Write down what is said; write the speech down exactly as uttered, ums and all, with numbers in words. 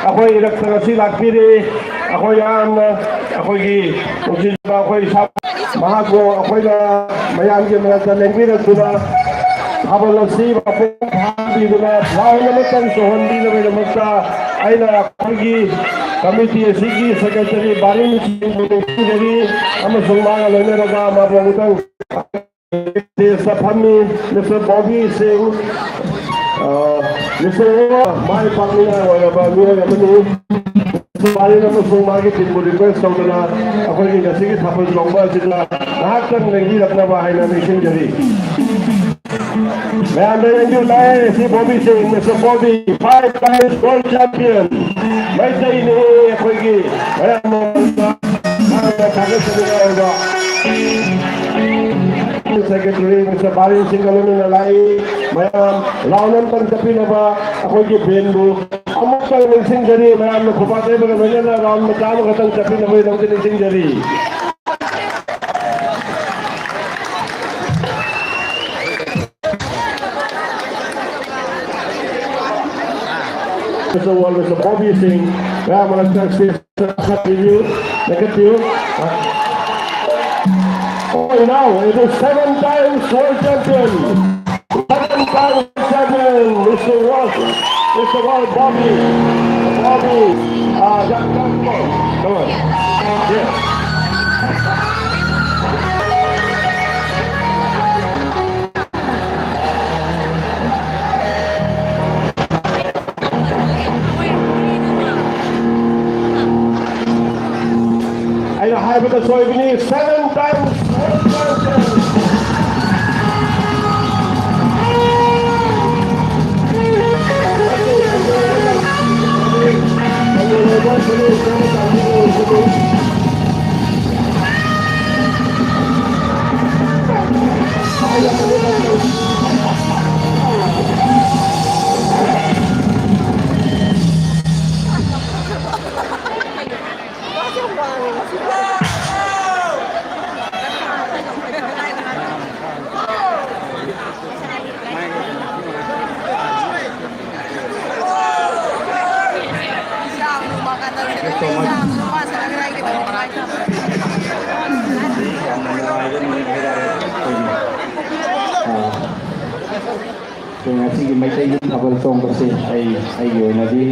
ꯑꯩꯈꯣꯏ ꯏꯔꯛꯇ ꯉꯁꯤ ꯂꯥꯛꯄꯤꯔꯤ꯫ ꯑꯩꯈꯣꯏ ꯌꯥꯝꯅ, ꯑꯩꯈꯣꯏꯒꯤ ꯅꯨꯡꯁꯤꯖꯕ ꯑꯩꯈꯣꯏ ꯏꯁꯥ, ꯃꯍꯥꯛꯄꯨ ꯑꯩꯈꯣꯏꯅ ꯃꯌꯥꯝꯒꯤ ꯃꯔꯛꯇ ꯂꯦꯡꯕꯤꯔꯛꯇꯨꯅ, ꯊꯥꯕꯜ ꯑꯁꯤ ꯃꯄꯨꯡ ꯐꯥꯍꯟꯕꯤꯗꯨꯅ ꯂꯥꯎꯟ ꯑꯃꯇꯪ ꯆꯣꯡꯍꯟꯕꯤꯅꯕꯒꯤꯗꯃꯛꯇ ꯑꯩꯅ ꯑꯩꯈꯣꯏꯒꯤ ꯀꯃꯤꯇꯤ ꯑꯁꯤꯒꯤ ꯁꯦꯀ꯭ꯔꯦꯇꯔꯤ ꯕꯥꯔꯤꯟ ꯁꯤꯡꯕꯨ ꯅꯤꯡꯁꯤꯡꯖꯔꯤ ꯑꯃꯁꯨꯡ ꯃꯥꯒ ꯂꯣꯏꯅꯔꯒ ꯃꯥꯕꯨ ꯑꯃꯨꯛꯇꯪ ꯁ꯭ꯇꯦꯖꯇ ꯐꯝꯃꯤ꯫ ꯃꯤꯁꯇꯔ ꯕꯣꯕꯤ ꯁꯤꯡ, ꯑ, ꯃꯤꯁꯇꯔ ꯋꯥ ꯃꯥꯏ ꯄꯥꯛꯅꯤꯡꯉꯥꯏ ꯑꯣꯏꯔꯕ ꯃꯤꯑꯣꯏ ꯑꯃꯅꯤ꯫ ꯃꯤꯁꯇꯔ ꯕꯥꯔꯤꯟ ꯑꯃꯁꯨꯡ ꯃꯥꯒꯤ ꯇꯤꯝꯕꯨ ꯔꯤꯀ꯭ꯋꯦꯁ ꯇꯧꯗꯨꯅ ꯑꯩꯈꯣꯏꯒꯤ ꯉꯁꯤꯒꯤ ꯊꯥꯕꯜ ꯆꯣꯡꯕ ꯑꯁꯤꯗ ꯉꯥꯏꯍꯥꯛꯇꯪ ꯂꯦꯡꯕꯤꯔꯛꯅꯕ ꯍꯥꯏꯅ ꯅꯤꯡꯁꯤꯡꯖꯔꯤ꯫ ꯃꯌꯥꯝꯗ ꯌꯦꯡꯕꯤꯌꯨ ꯇꯥꯏ, ꯁꯤ ꯕꯣꯕꯤ ꯁꯤꯡ, mister Bobby, five times world champion꯫ ꯃꯩꯇꯩꯅꯤ ꯑꯩꯈꯣꯏꯒꯤ ꯃꯌꯥꯝ ꯃꯃꯥꯡꯗ ꯃꯍꯥꯛꯅ ꯊꯥꯒꯠꯆꯅꯤꯡꯉꯥꯏ ꯑꯣꯏꯕ ꯁꯦꯀ꯭ꯔꯦꯇꯔꯤ ꯃꯤꯁꯇꯔ ꯕꯥꯔꯤꯟ ꯁꯤꯡꯒ ꯂꯣꯏꯅꯅ ꯂꯥꯛꯏ꯫ ꯃꯌꯥꯝ ꯂꯥꯎꯟ ꯑꯝꯇꯪ ꯆꯠꯄꯤꯅꯕ ꯑꯩꯈꯣꯏꯒꯤ ꯕꯦꯟꯕꯨ ꯑꯃꯨꯛꯇꯪ ꯅꯤꯡꯁꯤꯡꯖꯔꯤ꯫ ꯃꯌꯥꯝꯅ ꯈꯨꯄꯥꯛ ꯌꯩꯕꯒ ꯂꯣꯏꯅꯅ ꯔꯥꯎꯟ ꯃꯆꯥ ꯑꯃꯈꯛꯇꯪ ꯆꯠꯄꯤꯅꯕꯒꯤꯗꯃꯛꯇ ꯅꯤꯡꯁꯤꯡꯖꯔꯤ꯫ Mister World, Mister Bobby Singh, ꯃꯌꯥꯝ ꯃꯔꯛꯇ stage ꯈꯠꯄꯤꯌꯨ, ꯂꯦꯡꯈꯠꯄꯤꯌꯨ꯫ Oh, now it is seven times world champion. Seven times champion, Mister World, Mister World Bobby, Bobby, uh, come on, come on. Yes. ꯑꯩꯅ ꯍꯥꯏꯕꯗ ꯁꯣꯏꯕꯅꯤ, seven times. ꯉꯁꯤꯒꯤ ꯃꯩꯇꯩꯒꯤ ꯊꯥꯕꯜ ꯆꯣꯡꯕꯁꯦ ꯑꯩ ꯑꯩꯒꯤ ꯑꯣꯏꯅꯗꯤ